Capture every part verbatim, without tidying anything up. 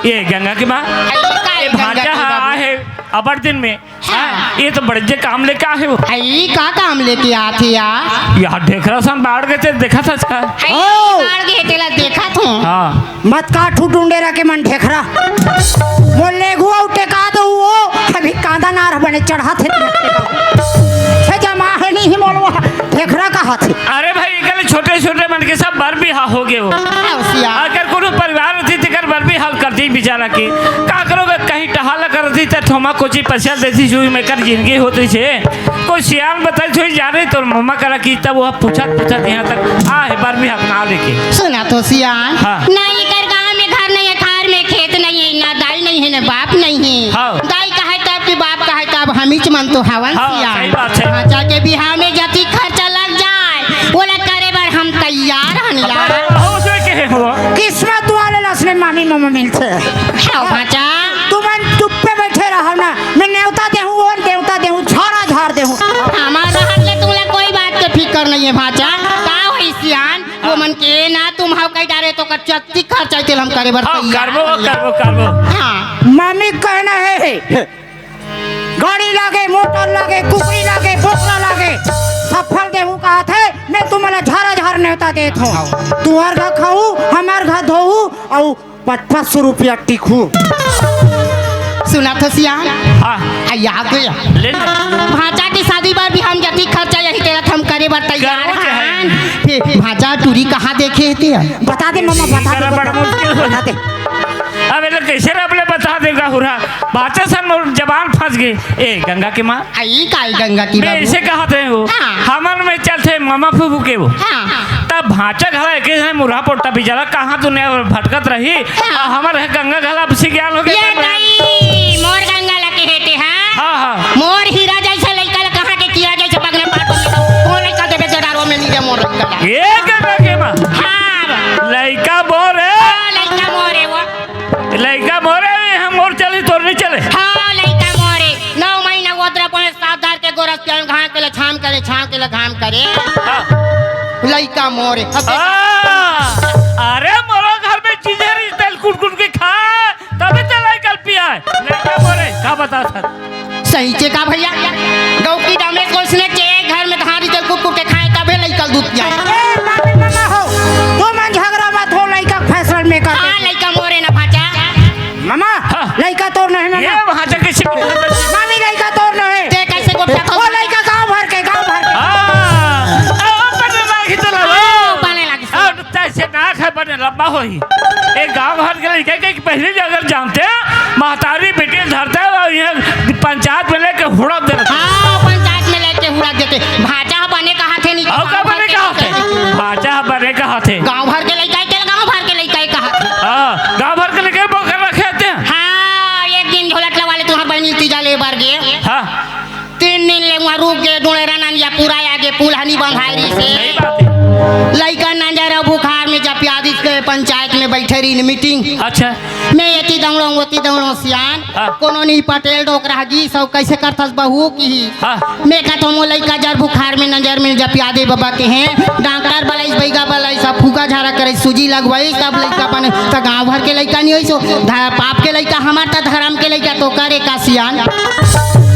ए गंगा के माँ, अरे, का ए ए गंगा भांचा के हा बाबू? आहे अबर दिन में। हाँ। हाँ, ये तो बड़े जे काम लेके आहे वो। अई, का काम लेके आथे या? यार, ढेखरा सन बाढ़ गे ते देखा था इसका। अई, ओ! बाढ़ गे तेला देखा थो। हाँ। मत का ठुटुंडे रखे मन ढेखरा। मोर लेगुआ उठे का तो वो, अभी कांदा नार बने चढ़ा थे। हे जमा है नहीं मोलवा, ढेखरा कहा थे। अरे भाई, कल छोटे-छोटे मन के सब बर बिहा हो गे हो। हाँ, सिया। अगर कोनो परिवार होती, तेकर बर बिहा करती बेचारा के। का करोगे, कहीं टहल करती, त थोमा कोची पछल देती, जुई में कर जिंदगी होती छे। कोई सियान बताई थोड़ी जा रही, तोर मम्मा करा की, तब वो पूछत, पूछत यहाँ तक आ है, बर बिहा ना लेके। सुना तो सियान, हाँ। ना एकर गाँव में घर नहीं है, खार में खेत नहीं है, ना दाई नहीं है, ना बाप नहीं है। हाँ। दाई कहे तब कि बाप कहे तब, हमीच मन तो हवन हाँ, सियान। सही बात है। भांचा के बिहा में जति खर्चा लग जाए, ओला करे बर हम तैयार हन यार। अरे, हो से कहे हो। किस्मत वाले ला असने मामी मामा मिलथे। आओ भांचा। तुमन चुप्पे बैठे रहो ना, मैं नेवता देहूँ, वो नेवता देहूँ, झाड़ा झाड़ देहूँ। हमार रहत ले तुमला कोई बात के फिकर नहीं है भांचा। का होई सियान, वो मन के ना तुम हव कह डारे तो कर चत्ती खर्चा तेल हम करे बर हाँ, तैयार करबो, हन। करबो, करबो। हाँ। मामी कहना है, गाड़ी लागे, मोटर लागे, कुकरी लागे, बोकरा लागे, सफल देहू कहा थे, मैं तुम्हाला झारा झार नेवता देत हूँ। तुहर घर खाऊ, हमार घर धोऊ, अउ पाँच पाँच सौ रुपया टिकू। सुना तो सियान? हाँ। आ, याद है। ले ले। भांचा के शादी बर भी हम जति खर्चा यही तेरा हम करे बर तैयार करो चाहे। हन। फिर भांचा टूरी कहाँ देखे हे ते? बता दे मामा, बता दे, तेरा बड़ा बता। मुश्किल हो बता दे। अब ये लोग कैसे रब ले बता देगा हुरा? बातें सब मोर जबान फंस गई। ए गंगा के माँ, आई काई गंगा की बे बाबू? इसे कहा थे वो? हाँ। हमर में चलथे मामा फूफू के वो। हाँ। तब भांचा घला एक है मुरहा पोटा बिचारा कहाँ दुनिया भर भटकत रही। हाँ। आ हमर है गंगा घला अब से ज्ञान हो गया ये तब। दाई, मोर गंगा लगे हेते, हाँ? हाँ, हाँ। मोर हीरा जैसे लइका ल कहाँ के किया जैसे पगने पाटो में तो। वो लइका देबे जडारो में नहीं दे मोर लइका ल। ये गंगा के माँ। हाँ। लइका मोर है। हाँ, लइका मोर है वो। लइका मोरे, हम मोर चली, तोर नहीं चले। हाँ, लइका मोरे। नौ महीना ओदरा पहुँच सात हजार के गोरस के घाम के ले छाम करे, छाम के ले घाम करे। हाँ। लइका मोरे। अब हाँ। अरे मोरो घर में चीजें रही, तेल कुट कुट के खा, तभी तो लइका पिया है। लइका मोरे, का बता सर? सही चे का भैया? गौ की डामे को उसने चे घर में धारी जल कुट कुट के खाए, तबे लइका दूध पिया। ए, मामी मामा हो, तुमन झगड़ा मत हो, लइका फैसला में कर हाँ, दे। लइका मोरे ना भांचा। मामा, हाँ। लइका तोर नहीं मामा। ये भांचा कैसे? मामी लइका तोर नहीं। ते कैसे गोठिया वो लइका गांव भर के, गांव भर के। हाँ, अब बने लागी तो लगा। हाँ, बने लागी। अब तैसे ना खाए बने लंबा होई। एक गांव भर के लइका के पहले अगर जानते, महतारी बेटी धरते और ये पंचायत में लेके हुड़क देते। हाँ, पंचायत में लेके हुड़क देते। भांचा बने कहा थे नहीं, और का बने कहा थे? भांचा बने कहा थे? गांव भर के लइका के, गांव भर के लइका कहा थे। हाँ, गांव भर के लइका बोकर रखे थे। हाँ, एक दिन ढोलटला वाले तुम्हार बहनी तीजा ले बार गए। हाँ। तीन दिन ले वहाँ रुक गए, डोड़ेरा नंदिया पूरा आगे पुल हनी बंधाई रही से। सही बात है। लइका नंजर बुखार में जब प्यादिस के पंचायत में बैठे रही मीटिंग। अच्छा। मैं एती दौड़ो, ओती दौड़ो सियान। हाँ। कोनो नहीं पटेल डोकरा जी, सब कैसे करथस बहू की। हाँ। मैं कहत हूँ, मोर लइका जर बुखार में नंजर में जब प्यादे बाबा के हैं, डॉक्टर बलाइस, बैगा बलाइस, सब फूका झारा करे, सूजी लगवाइस, तब लइका बने। त गांव भर के लइका नहीं होइस, ध-, पाप के लइका हमार, त धर्म के लइका तो करे का सियान।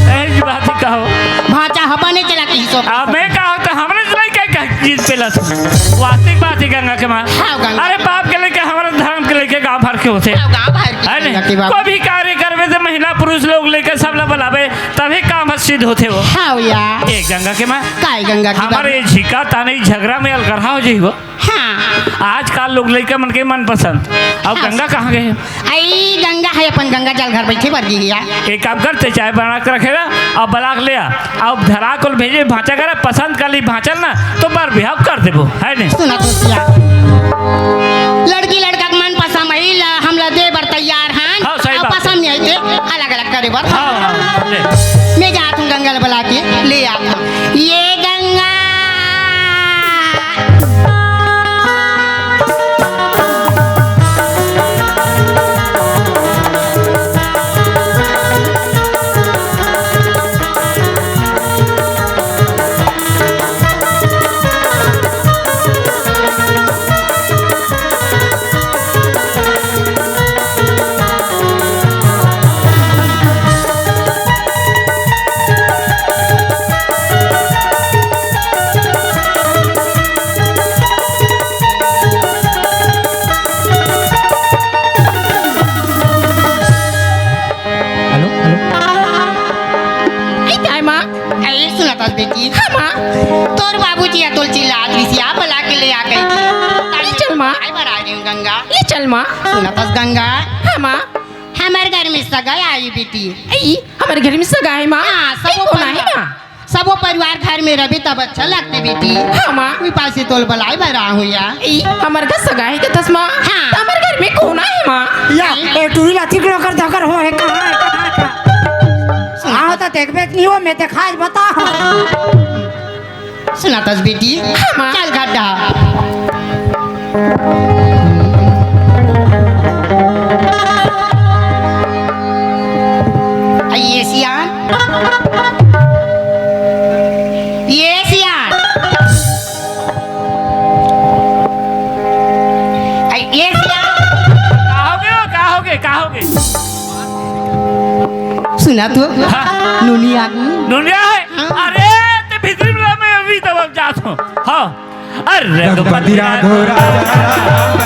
सही बात ही कहो। भांचा हबा नहीं चला कहीं सो। अब मैं कहा तो हमरे से नहीं कह, कह जीत पेला तू। वास्तविक बात ही गंगा के माँ। हाँ, गंगा। अरे बाप के लेके हमारे धर्म के लेके गांव भर के होते। हाँ, गांव भर के है नहीं? गंगा के बाप। कोई भी कार्य करवे तो महिला पुरुष लोग लेकर सब ला बुलावे, तभी काम सिद्ध होते हो। हाँ भैया। ए गंगा के माँ। काय गंगा की बात? हमारे झिका ताने झगड़ा में अलगरहा हो जाई हो। हाँ। आजकल लोग लइका मन के मनपसंद। अब हाँ। गंगा कहाँ गए? आई गंगा है अपन गंगा जल घर बैठे बर गई है। एक काम करते, चाय बना के रखे रहा, अब बलाक ले आ, अब धरा को भेजे, भांचा करा, पसंद कर ली भांचल ना, तो बर बिहाव कर देबो, है नहीं? सुना तो सिया। लड़की लड़का के मन पसंद है, ला, हम ला दे बर तैयार हन। हाँ, सही अब बात। पसंद नहीं है, ते अलग अलग करे बर। हाँ, हाँ, ले। मैं जात हूँ गंगा ला बुला के, ले आता हूँ। ये गंगा। माँ। सुनत हस गंगा? हाँ माँ। हमर घर में सगा आही बेटी। ई, हमर घर में सगा आही माँ? हाँ, सबो कोन आही परिवार, माँ? सबो परिवार घर में रहिबे तब अच्छा लगथे बेटी। हाँ माँ। उही पासे तोला बलाय बर आए हों या। ई, हमर घर सगा आही कथस माँ? हाँ। त हमर घर में कोन आही माँ? या, ए, टूरी ला ठीक लकर धकर हो हे, कहाँ हे, कहाँ हे, कहाँ? सुन। आओ त देखबे नहीं हो, मैं देखाय बता। सुनत हस बेटी? हाँ, माँ। चल घर डहा। अई ये सियान, ये सियान, अई ये सियान। का होगे, का होगे, का होगे? सुनत हो? हाँ। नोनी आगे। नोनी आगे? हाँ। अरे, ते भीतरी में ला, मैं अभी तब अब जात हों। हाँ। अरे रघुपति राघव राजा राम।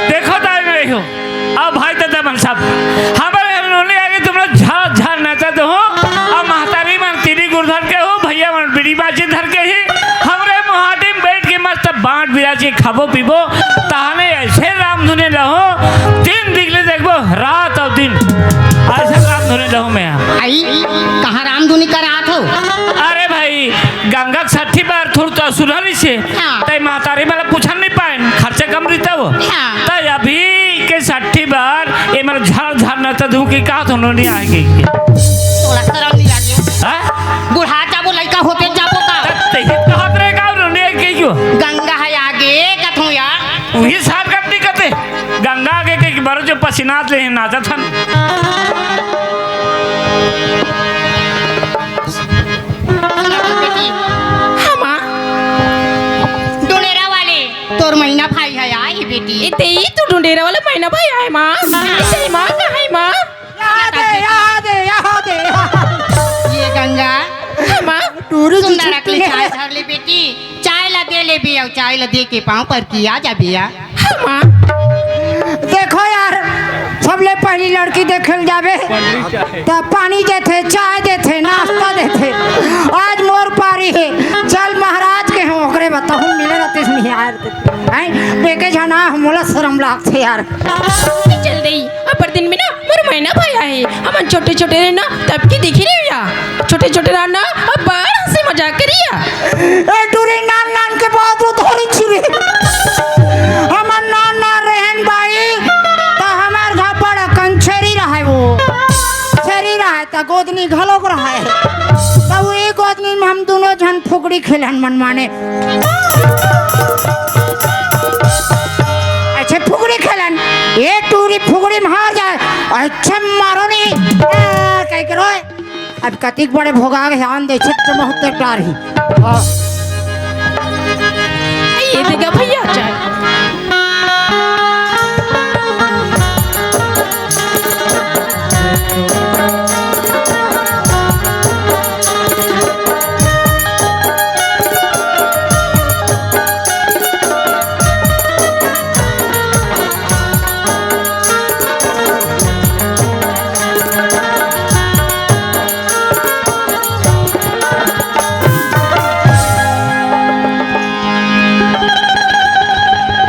देखो ताई में रहियो। अब भाई दादा मन सब, हमर घर नोनी आगे तुमन ला झार झार नाचा देहूँ। अब महतारी मन तीली गुड़ धर के हो, भैया मन बीड़ी बाजी धर के ही, हमरे मुहाटी में बैठ के मस्त बांट बिराज के खाबो पीबो, तहाने ऐसे रामधुनी लहूँ, दिन बिगले देखबो, रात अउ दिन, ऐसे रामधुनी लहूँ मैं। अई, कहाँ रामधुनी करात हो? अरे भाई, गंगा के छठी बार थोड़ा तो सुधर से, हाँ। तई महतारी मन ला पूछन नहीं पाएन, खर्चा कम रहिथे वो। हाँ। त अभी के छठी बार ए मन ला झार झार नाचा देहूँ कि का तो नोनी आगे। तोला शरम नहीं लागे? हाँ? बुढ़ा जाबो, लइका होते जाबो का? त तही कहत रहे का नोनी आगे कहियो? गंगा हे आगे, कथों या। उही साल कटनी कते। गंगा आगे के बरो जो पसीना ले नाचत हन। सुनत हस बेटी? हाँ, माँ। डुंडेरा वाले, तोर महीना भाई हे आही बेटी। ए, तेई तो डुंडेरा वाले महीना भाई आए, माँ। हाँ। ए, तेई माँ, कहाँ हे, माँ? या दे, या दे, या दे, या दे। ये गंगा। हाँ, माँ। टूरी की सुंदर छुट्टी अकली है। चाय धर ले बेटी। चाय ला दे लेबे अउ चाय ला दे के पाँव पर किया जाबे या। हाँ, माँ। देखो यार, सबले पहली लड़की देखे ल जाबे, त पानी देथे, चाय देथे, नाश्ता देथे। आज मोर पारी हे, चल महाराज के हों, ओकरे बताहूँ, मिले रहते इसमें यार। हैं, देखे जाना, मोला शरम लागथे यार। चल दई, अब्बड़ दिन में ना मोर महीना भाई आए, हमन छोटे-छोटे रहे ना, तब के देखे रहे या। छोटे-छोटे रहे ना, अब्बड़ हंसी मजाक करिया। ए टूरी, नान नान के बात वो थोड़ी छिरी। हमन नान नान रहेन बाई, त हमर घर बड़ अकन छेरी रहे वो। छेरी रहे त गोदनी घलोक रहे। त वो एक गोदनी में हम दूनों झन फुगड़ी खेलन मन माने। अच्छा फुगड़ी खेलन, ए टूरी फुगड़ी में हार जाए, अच्छा मारो नी, ए, कह के रोए। अब कतिक बड़े भोगा के ध्यान दे, छिट बहुत डार ही। हाँ। ये देगा भैया, चाय।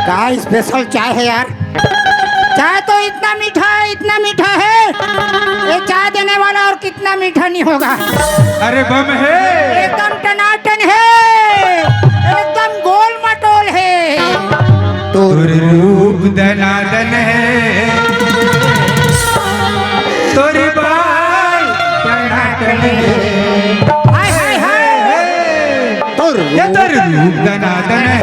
का special चाय है यार? चाय तो इतना मीठा है, इतना मीठा है। ये चाय देने वाला और कितना मीठा नहीं होगा। अरे बम है। एकदम टनाटन है, एकदम गोल मटोल है। तोर रूप दनादन है, तोर बाल टनाटन है। हाय, हाय, हाय। तोर ये तोर रूप दनादन है।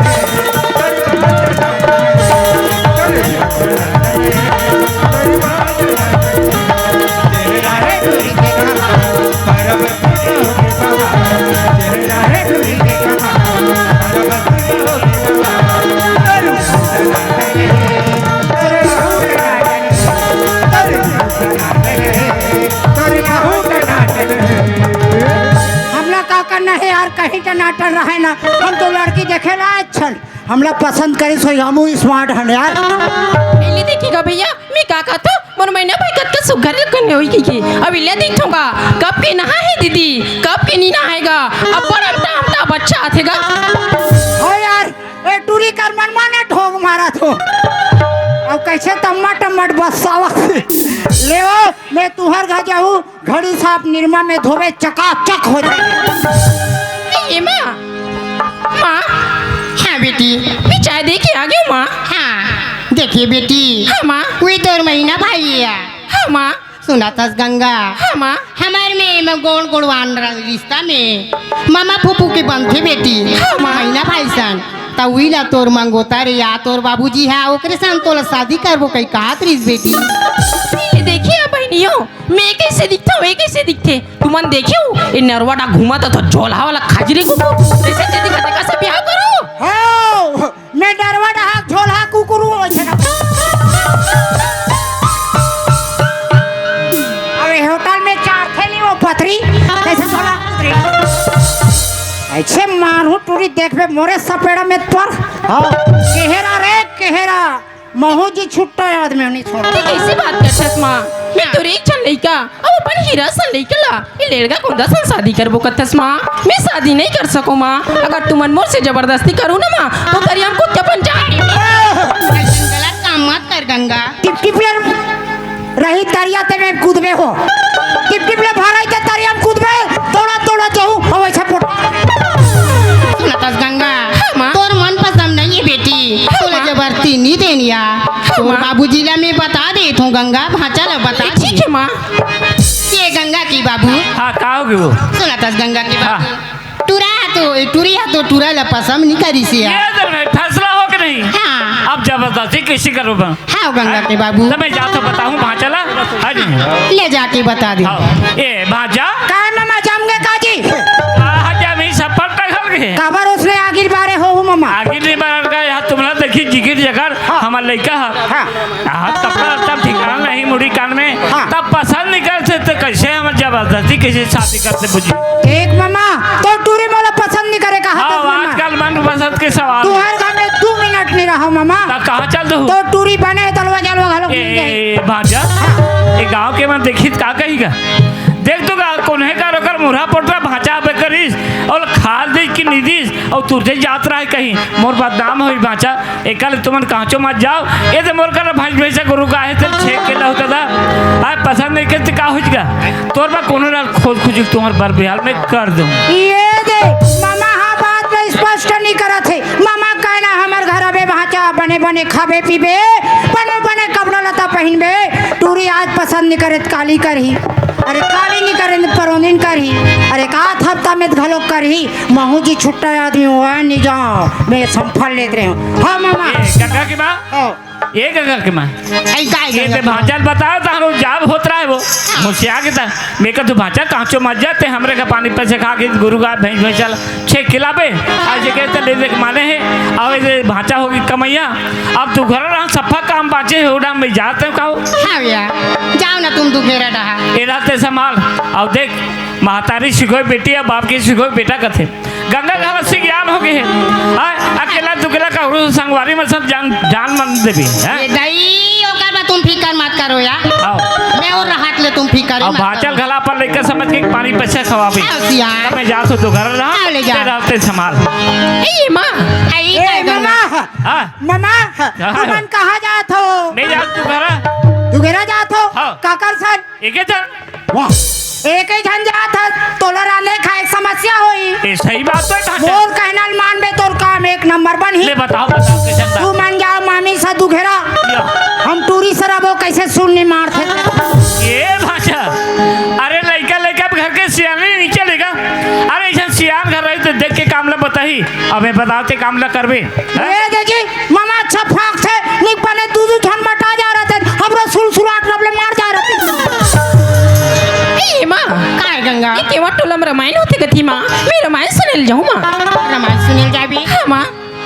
हमला का करना है यार, कहीं टनाटन रहे ना, हम तो लड़की देखे ला अच्छा। हमला पसंद करिस होही, हमू smart हन यार। पहले देखेगा भैया, मैं का कहत हूँ, मोर मैना भाई कतका सुघर लगन होही कहिके। अब इल्ला देखथों का, कब के नहा है दीदी, कब के नी नहाएगा। अब बड़ा मोटा मोटा बच्चा आथेगा। हो यार, ए टूरी कर मन माने ढोंग मारत हो। अब कैसे टम्मा टम्मट बस्सावत। ले ओ, मैं तुहर घर जाहूँ, घड़ी साफ निरमा में धोवे, चकाचक हो जाए। ए माँ, माँ। हाँ बेटी। मैं चाय दे के आ गई हूँ माँ। हाँ, देखिए बेटी। हाँ माँ। वही तोर मैना भाई है। हाँ माँ। सुनत हस गंगा। हाँ माँ। हमर में एमा गोड़ गोड़वान र-, रिश्ता में ममा फूफू के बनथे बेटी। हाँ माँ। मैना भाई सन। त उही ला तोर मंगोता रे या तोर बाबूजी हा ओकरे सन तोला शादी करबो कही कहत रिस बेटी। ये देखिए अब बहनियों, मैं कैसे दिखता हूँ, ये कैसे दिखथे? तुमन देखे हो, ये नरवा डा घूमत तो झोलहा वाला खजरी कुकुर। कैसे ते दिखत हे, कैसे ब्याह करो? हो, मैं नरवा डा झोलहा कुकुर हूँ, वैसे ना। अबे होटल में चार थे नहीं वो पथरी, कैसे झोलहा कुतरी? ऐसे मारू टूरी देखबे मोरे सपेड़ा में तोर। हाँ, केहरा रे, केहरा। महू जी छुट्टा आदमी नहीं छोड़। ते कैसे बात करथस माँ? मैं तोर एक झन लइका, अउ अपन हीरा सन लइका ला, ये लेड़गा कोंदा सन शादी करबो कथस माँ? मैं शादी नहीं कर सको माँ। अगर तुमन मोर से जबरदस्ती करो ना माँ, तो तरिया में कूद के अपन जान। ऐसन गलत काम मत कर गंगा। टिपटिपियर रही तरिया ते में कूदबे हो। टिपटिप ले भराई ते तरिया में कूदबे, तोड़ा तोड़ा जाहू, अउ ऐसा पोट। सुनतस गंगा, हाँ, माँ। तोर मन पसंद नहीं है बेटी, हाँ, तोला माँ। जबरती नहीं देनिया। हाँ, तोर माँ। बाबूजी ला मैं बता देत हूँ गंगा, भांचा ला बता ठीक दे। है माँ। ये गंगा की बाबू। हाँ, का हो गयो? सुनतस गंगा की बाबू। हाँ। टूरा हा तो, ए, टूरी हा तो टूरा ला पसंद नहीं करिस हे। ये तो नहीं, फैसला हो के नहीं। हाँ। अब जबरदस्ती कैसे करो बा? हाँ, गंगा के बाबू। तो मैं जात हूँ बताहूँ भांचा ला। हाँ जी। ले जाके बता दे। हाँ। ए, भांचा। काय मामा जाम गे काजी? आ, जा, मैं सब पर टघल गए। काबर उसने आगिर बारे हो हूँ मामा? आगिर नहीं बार का, यहाँ तुमला देखी जिगिर जगर, हाँ। हमार लइका है। हाँ। हाँ, कपड़ा लत्ता ठिकाना नहीं, मुड़ी कान में। हाँ। तब पसंद नहीं करते तो कैसे हम जबरदस्ती कैसे शादी करते बुझी? देख मामा, तो टूरी मोला पसंद नहीं करे कहा हाँ, था मामा। आजकल मन पसंद के सवाल। तुम्हारे घर में दो मिनट नहीं रहा मामा। ता कहाँ चल दू? तो टूरी बने तलवा जलवा घलो ए, मिल जाए। ए, भांजा, हाँ। ये गांव के मन देखी त का कही का? देख तो का, कोन्हे का रोकर मुरहा पोटरा भांचा बे करिस, और खाल दीस कि निदिस, और तुरते जात रहा है कहीं, मोर बदनाम होई भांचा। एकर ले तुमन कांचो मत जाओ। ए दे मोर करा भैंस भैंसा गोरू गाय हे, ते छेक के लहू दादा। आय पसंद नहीं करते का हो जगा? तोर बा कोनो ना खोज खोज तुम्हार बर बिहार में कर दूं। ये दे, मामा हाँ बात में स्पष्ट नहीं करत हे। मामा कहना हमर घर अबे भांचा बने बने खाबे पीबे, बने बने कपड़ा लता पहिनबे। टूरी आज पसंद नहीं करे त काली करही। अरे काली नहीं करे त परोनिन करही। अरे का हफ्ता में त घलो करही। महू जी छुट्टा आदमी हुआ नहीं जाओ। मैं संफल लेत रहे हूँ। हाँ मामा। ए, गंगा की माँ? हाँ। ए गंगा के माँ, ऐ काय ए गंगा ते के माँ? भांचा ल बताओ, तहारो जाब होत रहा है वो। मुसिया के ता, मैं कह तू भांचा कांचो मत जा, ते हमरे का पानी पैसे खा के गुरु गाय भैंस भैंसा ल छे खिलाबे, आज ये कहते ले देख माने है, अब ये भांचा होगी कमैया, अब तू घर रहा सफा काम बाचे है, उड़ा मैं जाते हूँ कहो। हाँ भैया, जाओ ना तुम दुखेरा डहा। ए रहते संभाल, अब देख, महतारी सिखोय बेटी या बाप के सिखोय बेटा कथे। गंगा घाट से ज्ञान हो गए। हाँ, अकेला दुकेला का हुरू संगवारी में सब जान, जान मन देवी, हाँ? ए दाई, ओकर बा तुम फिकर मत करो यार। आओ। मैं और राहत ले तुम फिकर अब मत भाचल करो। घला पर लेकर समझ के पानी पैसा खवाबे। आओ सिया। मैं जा सो तो घर रहा। आओ ले जा। ते रहते संभाल। ए माँ। आई ए काय गंगा? मामा। हाँ। मामा, हाँ। तुमन कहाँ जात हो? नहीं जात तू घर। तू घेरा जात हो? हाँ। काकर सन? एके झन। वाह, एके झन जात हस, तोला रांधे खाए के समस्या होई। ए, सही बात तो है, भांचा। मोर कहना ल मानबे, तोर काम एक नंबर बनही। ले बताओ, बताओ, कैसे बता? तू मन जाओ मामी सा दुघेरा। या। हम टूरी सरबो कैसे सुन नहीं मारथे। ए भांचा, अरे लइका, लइका घर के सियाने नहीं चलेगा। अरे ऐसा सियान घर रही तो देख के काम ला बताही। अबे बताओ ते काम ला करबे। ए दे जी, मामा अच्छा फाक थे, निक बने दू दू झन मटा जा रहे थे, हमरो सुलसुलाट रबले मार जा रहे थे। ए माँ, काय गंगा? ये केवा टोला में रामायण होथे कथी माँ? मैं रामायण सुने ल जाहूँ माँ। रामायण सुने ल जाबे? हाँ माँ।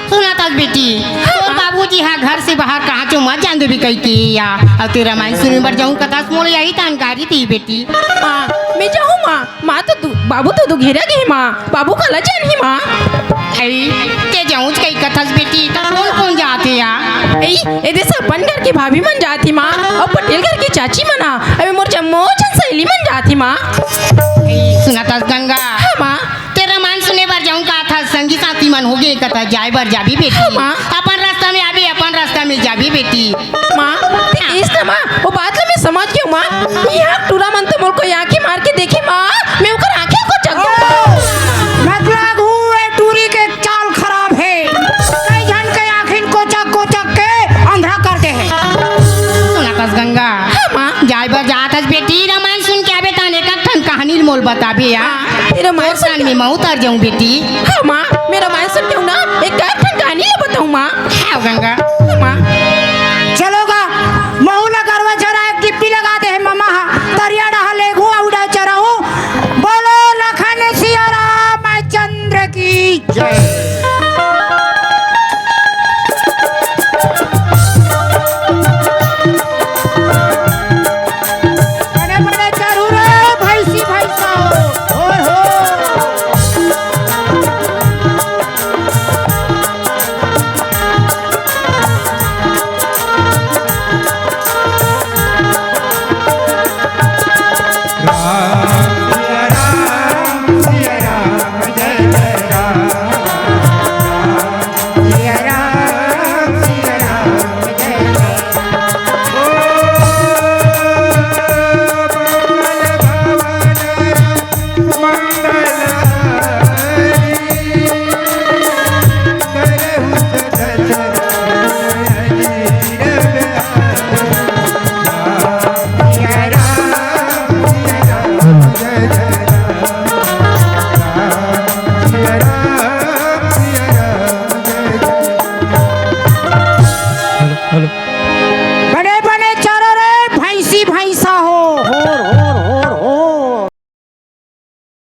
सुनत हस बेटी, हाँ, तोर माँ। बाबू इहाँ घर से बाहर कहाँ चो मत जान देबे कहिके या। अउ तें रमायन सुने बर जाहूँ कथस, मोला यही तान गारी दी बेटी। माँ, मैं जाहूँ माँ। माँ तो दु-, बाबू तो दुघेरा गे हे माँ। बाबू काला जानही माँ। अई, तें जाहूँच कहि कथस बेटी, त कोन कोन जात हे या? अई, एदे से अपन घर के भाभी मन जात हे माँ, अउ पटेल घर के चाची मन हा, अबे मोर जम्मो झन सहेली मन जात हे माँ। अई, सुनत हस गंगा? हाँ माँ। तें रमायन सुने बर जाहूँ कथस, संगी साथी मन होगे कथस, जाय बर जाबे बेटी। हाँ माँ। अपन रास्ता में आबे, अपन रास्ता में जाबे बेटी। माँ, तें कहिस ना माँ, ओ बात ला मैं समझ गेंव माँ। इहाँ टूरा मन तो मोर कोई आँखी मार के देखे माँ, मैं ओकर आँखी कोचक दूँ। मतलब हूँ ए टूरी के चाल खराब हे, कई झन के आँखी कोचक कोचक के अंधरा कर दे हे। सुनत हस गंगा? हाँ माँ। जाय बर जात हस बेटी, रमायन सुन के आबे तहन एक ठन कहानी ल मोला बताबे या। हाँ, तें रमायन सुन के मैं उतर जाहूँ बेटी। हाँ माँ, मैं रमायन सुन के हूँ ना, एक ठन कहानी ला बताहूँ माँ। हाँ गंगा।